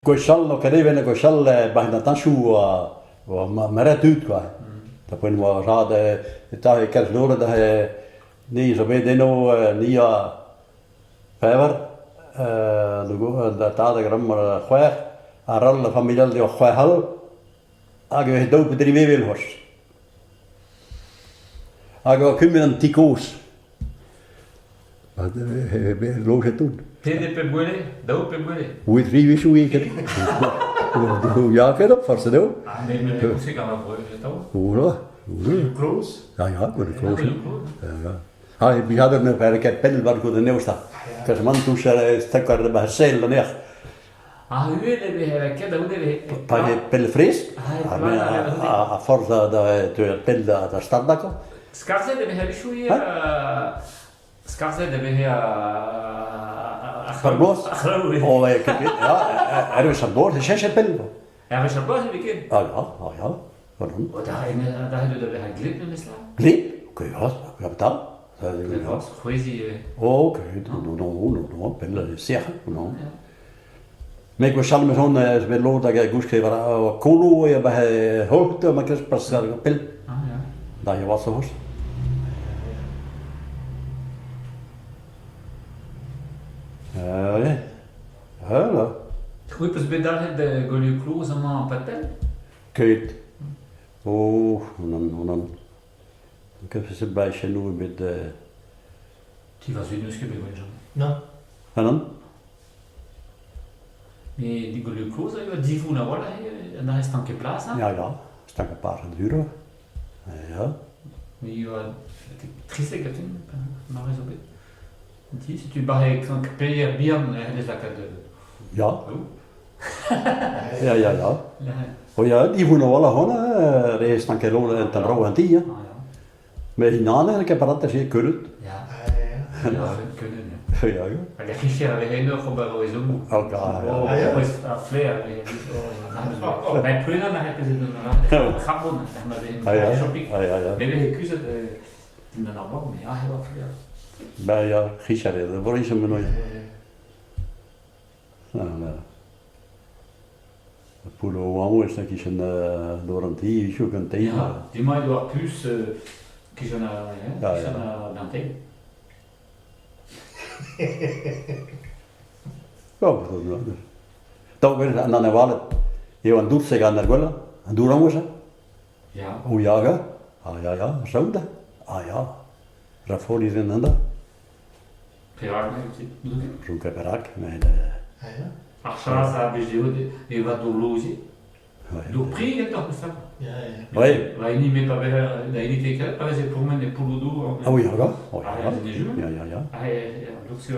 Gwechall, n'o ket even gwechall 'ba an tañchoù oa meret tud kwa. Da poent oa rat eta e Kerzloret aze ni zo bet eno ni a pevar da tad hag amañ c'hwec'h ar all a familh all eo c'hwec'h all hag e veze daou pe dri mevel c'hoazh. Hag oa kumun an ti kozh. Lojet out. Te e pep gwele? Daou pep gwele? Oui, tri wechoù eo ket. Ya ket, forse eo. Ah, mais me kousek gant ar breur atav. Oula. Kloz? Ja, ja, gwele kloz. Ja. Ah, vi hadde nu per ket pell var goude neosta. Kas man touch stakar ba sel an ec'h. Ah, uhel e veze lakaet da goude e veze... Pa eo pell fresk, a forz da pell da stardañ kwa. Skarzhet e veze a-wechoù ivez? Skarzhet e veze ar bloaz? Ar c'hraou ivez. Oh, ya, hervez ar bloaz e cheñch pell. Hervez ar bloaz e vez ket? Ah ya, ah ya, pardon. Oh, da da da vezañ gleb memes tra? Gleb? Ok, ya, ya, ta. C'hwezhiñ ivez. Ok, non, non, non, pell sec'h, non. Met gwechall 'm eus aon ez bet lod hag a gouske war ar kolo eo abaoe holl ma keus pas ar pell. Ah ya. Da ya oa c'hoazh. Ouais. Voilà. C'hwi 'peus bet dalc'het da golioù kloz amañ pad pell? Ket. Oh, non, non, non. Ket se baichennoù ebet. Ti va zud n'eus ket bet gwech. Non. Ah non? Met digolioù kozh a yoa divoull a-walc'h eo, na restan ket plas hein? Ya, ya, stank plas an duro. Ya. Me yoa tristek gatin, mare zo bet. Ti, setu barrek peier bihan e c'hellez lakaat... Ya. Ya, ya, ya. O ya, divoull a-walc'h honnezh, re stanket lod en tamm an ti, hein. Met unan ket parat eo keuneud. Ya, ya, keuneud, ya. Ya, ya. Hag ar c'hicher a vez eno oc'h ober o ezhommoù. Oh, ya. Ar flair a vez. Met prenañ a rez an c'harbon ma vez shopping. Me veze kuzhet dindan ar bank, mais ah, eo ar flair. Ben ya, c'hicher eo, da Boris am enoe. Poull o anv e kichen dor an ti, hiziv gant teir. Ya, du-mañ edo ar puñs kichen an teir. Daou gwech an anevaled eo an dour-se gant ar gwellañ, an dour añv-se. Ya. O ya, ah ya, ya, saout, ah ya, Rafoliz en hent. Perak neuze? N'ouzon ket perak, met... Ar chas a blij dezho evañ dour lozier. Dour pri kentoc'h, peus Oui. Va hini me pa vez da hini ket pa veze pourmen e poulloù-dour. Ah oui, regarde. Ah, Ya, ya, ya. Ah, dour sur